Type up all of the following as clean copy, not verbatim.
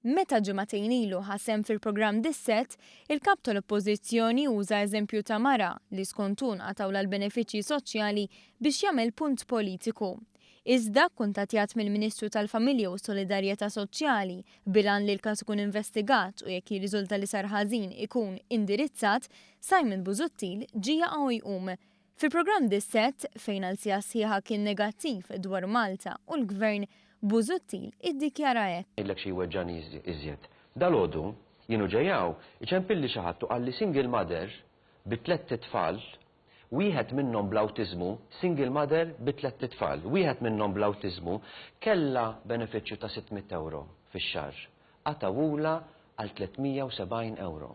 Meta ġimagħtejn ilu ħa sehem fil-programm Dissett, il-Kap tal-Oppożizzjoni uża eżempju ta' mara li skont hu nqatgħulha l-benefiċċji soċjali biex jagħmel punt politiku. Iżda, kkuntattjat mill-Ministru tal-Familja u s-Solidarjetà Soċjali bil-għan li l-każ ikun investigat u jekk jirriżulta li sar ħażin ikun indirizzat, Simon Busuttil ġie jaqa' u jqum. Fil-programm Dissett, fejn għal siegħa sħiħa kien negattiv dwar Malta u l-Gvern, Busuttil iddikjara hekk. Ngħidlek xi jweġġagħni iżjed. Dalgħodu, jien u ġej hawn, iċempilli xi ħadd u qalli single mother bi tlett itfal, wieħed minnhom bl-awtiżmu, single mother bi tlett itfal, wieħed minnhom bl-awtiżmu, kellha benefiċċju ta' 600 ewro fix-xahar. Qatgħuhulha għal 370 ewro.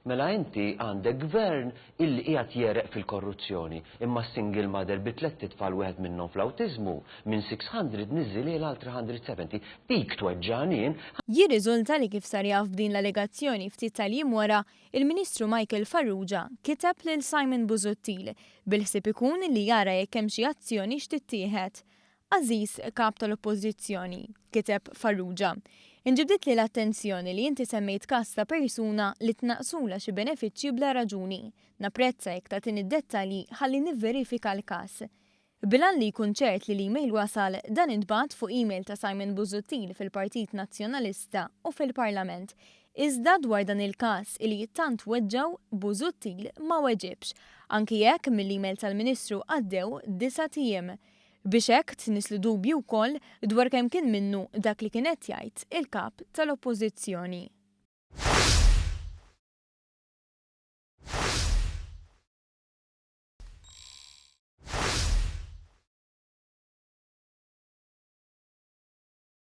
Mela inti għandek gvern illi qiegħed jegħreq fil-korruzzjoni, imma s-single mother bi tlett itfal wieħed minnhom fl-awtiżmu, minn 600 niżżilhielha għal 370. Dik tweġġagħni jien. Jirriżulta li kif sar jaf b'din l-allegazzjoni ftit tal-jiem wara, il-Ministru Michael Farrugia kiteb lil Simon Busuttil, bil-ħsieb ikun li jara jekk hemm xi azzjoni x'tittieħed. Għażiż Kap tal-Oppożizzjoni, kiteb Farrugia, inġibditli l-attenzjoni li inti semmejt każ ta' persuna li tnaqqsulha xi benefiċċji bla raġuni. Napprezza jekk tagħtini d-dettalji ħalli nivverifika l-każ. Bil-għan li jkun ċert li l-email wasal, dan intbagħat fuq email ta' Simon Busuttil fil-Partit Nazzjonalista u fil-Parlament. Iżda dwar dan il-każ li tant weġġgħu, Busuttil ma weġibx, anki jekk mill-email tal-Ministru għaddew disat ijiem. Biex hekk tnisslu dubji wkoll dwar kemm kien minnu dak li kien qed jgħid il-Kap tal-Oppożizzjoni.